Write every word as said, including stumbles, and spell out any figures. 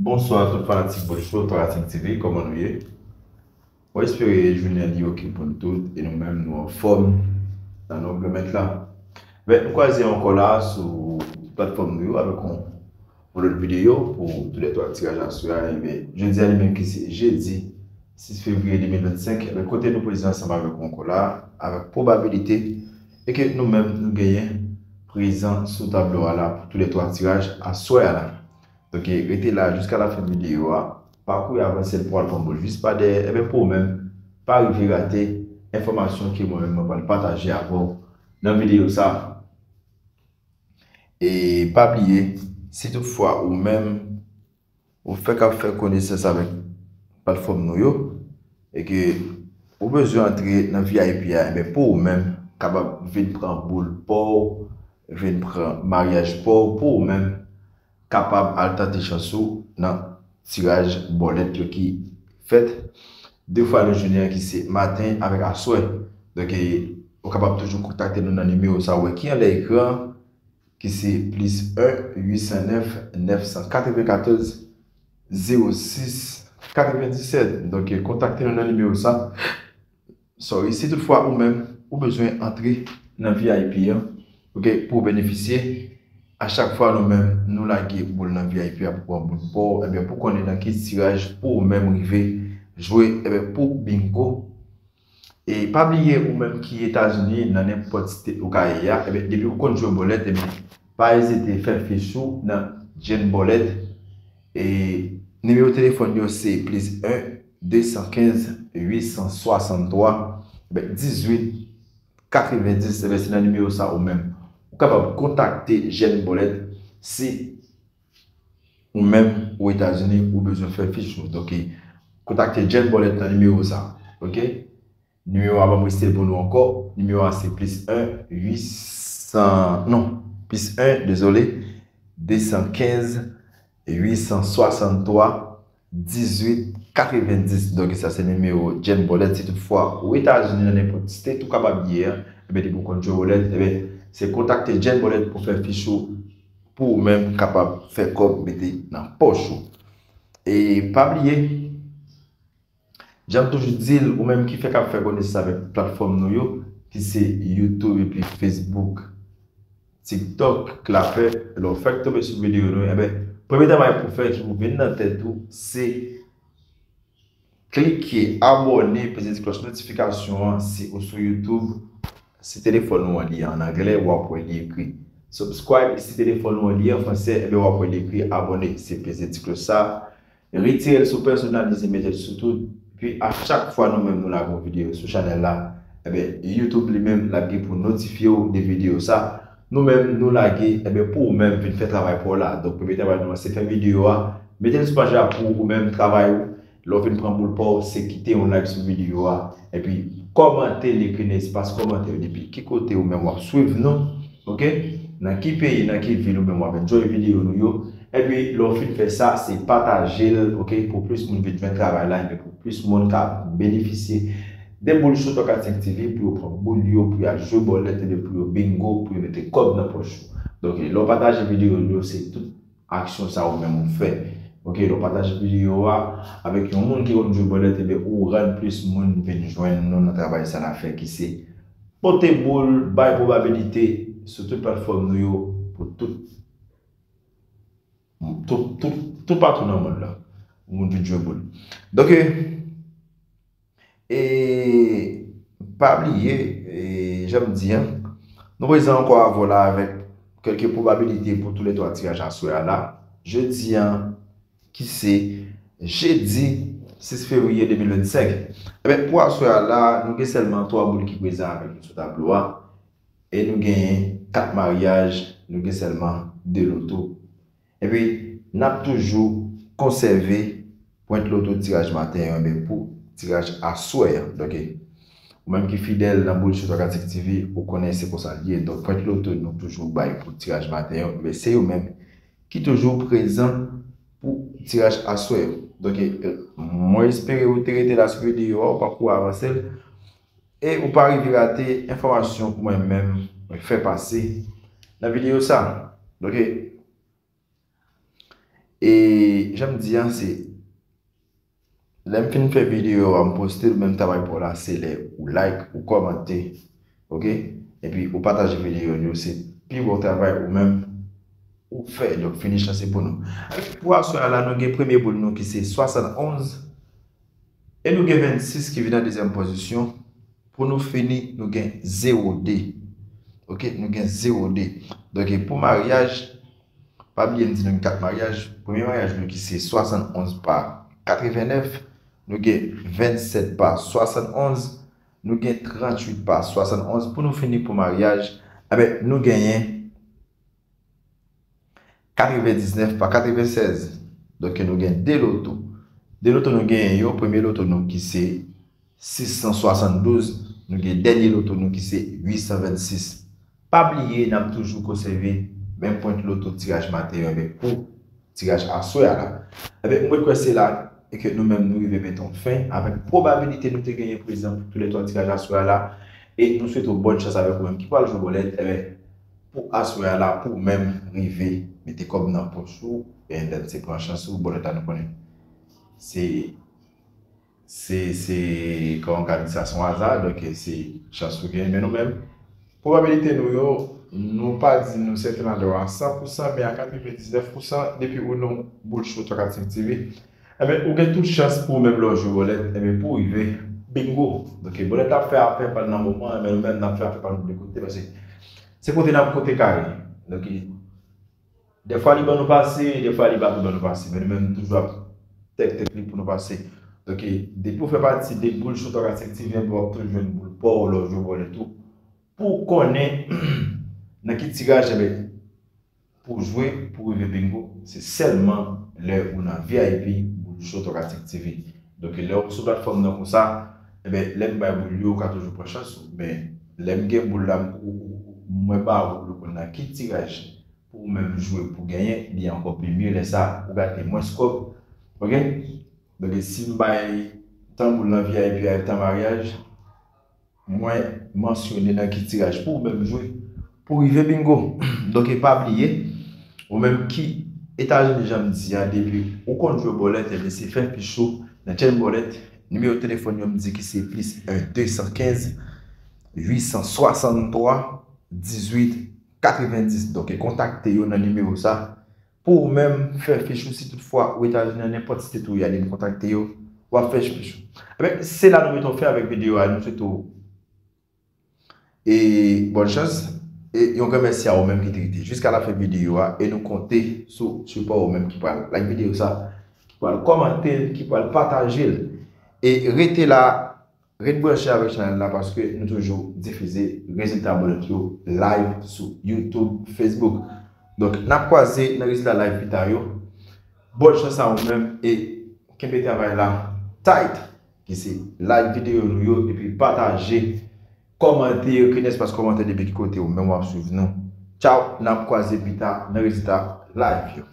Bonswa tout fanatik Boul Show, Tarating T V, kòman nou ye? Mwen espere jounen an li oke pou nou tout e nou menm nou anfòm nan non Granmèt la. Ben, nou kwaze ankò la sou platfòm nou yo avèk yon, yon lòt videyo pou toulètwa tiraj aswè a. Ebyen, jodi a li menm ki se jedi sis fevriye de mil vennsenk, ebyen, kote nou prezan ansanm avèk ou ankò la, avèk pwobabilite, e ke nou menm nou genyen prezan sou tablo a la pou toulètwa tiraj aswè a la. Donk, rete la jiska lafen videyo a. Pa kouri avanse l pou al pran boul jis pa dèyè. Ebyen, pou ou menm, pa rive rate enfòmasyon ke mwen menm mwen pral pataje avè w nan videyo sa. E pa bliye, si toutfwa ou menm, ou fèk ap fè konesans avèk platfòm nou yo, e ke ou bezwen antre nan V I P a, ebyen, pou ou menm, kapab vin pran boul pa w, vin pran maryaj pa w, pou ou menm, kapab al tante chans ou nan tiraj bòlèt yo ki fèt de fwa nan jounen an, ki se maten avèk aswè. Donk, e, ou kapab toujou kontakte nou nan nimewo sa ou wè ki anlè ekran an, ki se plis en uit san nèf nèf san katrevenkatòz zewo sis katrevendisèt. Donk, e, kontakte nou nan nimewo sa. Sorry, si toutfwa ou menm, ou bezwen antre nan V I P an, oke, pou w benefisye, a chak fwa nou menm, nou lage boul nan V I P a pou pran boul pa w, ebyen, pou konnen nan ki tiraj pou ou menm rive jwe, ebyen, pou bingo. E pa bliye, ou menm ki Etazini, nan nenpòt state ou ka ye a, ebyen, depi ou konn jwe bòlèt, ebyen, pa ezite fè fich ou nan Jane Bòlèt. E nimewo telefòn yo se plis en de san kenz uit san swasanntwa, ebyen, dizuit katrevendis, ebyen, se nan nimewo sa ou menm ou kapab kontakte Jane Bòlèt si ou menm ou Etazini ou bezwen fè fich ou. Donk, kontakte Jane Bòlèt nan nimewo sa. Oke? Nimewo a, ban m restele pou nou ankò. Nimewo a se plis en uit san, non, plis en, dezole, de san kenz uit san swasanntwa dizuit katrevendis. Donk, sa se nimewo Jane Bòlèt. Si toutfwa ou Etazini, nan nenpòt state ou kapab ye a, ebyen, depi ou konn jwe bòlèt, ebyen, se kontakte Jane Bòlèt pou fè fich ou, pou ou menm kapab fè kòb mete nan pòch ou. E pa bliye, jan m toujou di l, ou menm ki fèk ap fè konesans avèk platfòm nou yo, ki se YouTube epi Facebook, TikTok, Clapper, lè w fèk tonbe sou videyo nou, ebyen, premye travay pou w fè ki pou vin nan tèt ou, se klike abòne, peze ti klòch notifikasyon an si ou sou YouTube. Si telefòn ou an li an anglè, w ap wè li ekri subscribe. Si telefòn ou an li an fransè, ebyen, w ap wè li ekri abòne. Se peze ti klòch sa, retire l sou pèsonalize, mete l sou tout. Epi a chak fwa nou menm nou lage yon videyo sou chanèl la, ebyen, YouTube li menm l ap gen pou notifye w de videyo sa. Nou menm nou lage, ebyen, pou ou menm vin fè travay pa w la. Donk, premye travay nou an se fè videyo a, mete l sou paj la pou ou menm travay ou. Lè w vin pran boul pa w, se kite yon like sou videyo a, epi kòmante l, ekri nan espas kòmantè yo depi ki kote ou menm w ap swiv nou, oke? Nan ki peyi, nan ki vil ou menm w ap enjoy videyo nou yo. Epi lè w fin fè sa, se pataje l, oke, pou plis moun vin jwenn travay la, epi pou plis moun ka benefisye de Boul Show Tòkatik T V, pou yo pran boul yo, pou y al jwe bòlèt, epi pou yo bingo, pou yo mete kòb nan pòch yo. Donk, lè w pataje videyo nou yo, se tout aksyon sa ou menm ou fè. Oke, lè w pataje videyo a avèk yon moun ki konn jwe bòlèt, ebyen, ou rann plis moun vin jwenn nou nan travay sa n ap fè, ki se pote boul, bay pwobabilite sou tout platfòm nou yo pou tout, tout, tout, tout patou nan mond lan, moun vin jwe boul. Donk, e, E pa bliye, e, jan m di an, nou prezan ankò avè w la avèk kèlke pwobabilite pou toulètwa tiraj aswè a la. Jodi an, ki se jedi sis fevriye de mil vennsenk. Ebyen, pou aswè a la, nou gen sèlman twa boul ki prezan avèk nou sou tablo a. E nou genyen kat maryaj, nou gen sèlman de loto. Epi, n ap toujou konsève pwent loto tiraj maten an, men pou tiraj aswè an. Donk, ou menm ki fidèl nan Boul Show Tòkatik T V, ou konnen se konsa l ye. Donk, pwent loto nou toujou bay pou tiraj maten an, men se yo menm ki toujou prezan pou tiraj aswè an. Donk, mwen espere ou te rete la sou videyo a, ou pa kouri avanse l, e ou pa rive rate enfòmasyon mwen menm mwen fè pase nan videyo sa. Donk, e, E jan m di an, se lè m fin fè videyo a, m poste l, menm travay pa w la, se lè ou like, ou kòmante, ok? Epi ou pataje videyo yo, se pi bon travay ou menm ou fè. Donk, fini chans se pou nou. Pou aswè a la, nou gen premye boul nou ki se swasannonz, e nou gen vennsis ki vin an dezyèm pozisyon. Pou nou fini, nou gen zewo de. Ok, nou gen zewo de. Donk, pou maryaj, pa bliye m di nou gen kat maryaj. Premye maryaj nou ki se swasannonz pa katrevennèf, nou gen vennsèt pa swasannonz, nou gen tranntuit pa swasannonz. Pou nou fini pou maryaj, enben, nou genyen katrevendiznèf pa katrevensèz. Donk, nou gen de loto. De loto nou genyen yo, premye loto nou ki se sis san swasanndouz, nou gen dènye loto nou ki se uit san vennsis. Pa bliye, n ap toujou konsève menm pwent loto tiraj maten yo, enben, pou tiraj aswè a la. Enben, mwen kwè se la e ke nou menm nou rive mete yon fen avèk pwobabilite nou te genyen prezan pou toulètwa tiraj aswè a la. E nou swete w bòn chans avèk ou menm ki pral jwe bòlèt. Enben, pou aswè a la, pou ou menm rive mete kòb nan pòch ou, e lè se pran chans ou, bòlèt la nou konnen. Se, se, se, kòman w ka di sa, se yon aza, donk se chans ou genyen, men nou menm, pwobabilite nou yo, nou pa di nou sèten ladan yo a san pou san, men a katrevendiznèf pou san, depi ou nan boul cho twa kat senk T V, enben, ou gen tout chans pou ou menm lè w jwe bòlèt, enben, pou w rive bingo. Donk, bòlèt la ap fè afè pa l nan moman, enben, nou menm n ap fè afè pa nou de kote, paske se kote n ap konte kare. Donk, dèfwa li ban nou pase, dèfwa li pa vle ban nou pase, men nou menm nou toujou ap tèk tèt li pou nou pase. Donk, depi w fè pati de boul cho twa kat senk T V, enben, w ap toujou jwenn boul pa w lè w jwe bòlèt tou. Pou w konnen nan ki tiraj, enben, pou w jwe, pou w rive bingo, se sèlman lè ou nan V I P, boul cho twa kat senk T V. Donk, lè w sou platfòm nan konsa, enben, lè m bay boul yo, ou ka toujou pran chans ou. Men, lè m gen boul la, m, ou, ou, mwen ba ou pou w konn nan ki tiraj pou ou menm jwe pou genyen, li ankò pi mye. Lè sa, ou gate mwens kòb. Ok? Donk, si m bay tan boul nan V I P a, tan maryaj, mwen mansyone nan ki tiraj pou ou menm jwe pou rive bingo. Donk, e pa bliye, ou menm ki Etazini, jan m di a, depi ou konn jwe bòlèt, enben, se fè fich ou nan Chain Bòlèt. Nimewo telefòn yo m di ki se plis en de san kenz, uit san swasanntwa, dizuit, katrevendis. Donk, e kontakte yo nan nimewo sa. Pou ou menm, fè fich ou, si toutfwa ou Etazini, nan nenpòt site ou ye, ale kontakte yo, w ap fè fich ou. Enben, se la nou mete yon fen avèk videyo a, nou swete w e bòn chans, e yon gran mèsi a ou menm ki te rete jiska lafen videyo a, e nou konte sou sipò ou menm ki pral like videyo sa, ki pral kòmante l, ki pral pataje l. E rete la, ret branche avèk chanèl la, paske nou toujou difize rezilta bòlèt yo live sou YouTube, Facebook. Donk, n ap kwaze nan rezilta live pita yo. Bòn chans a ou menm e kenbe travay la tight, ki se like videyo nou yo, epi pataje, kòmante yo, ki nespas kòmante depi ki kote ou menm w ap swiv nou. Tchaw, n ap kwaze pita nan rezilta live yo.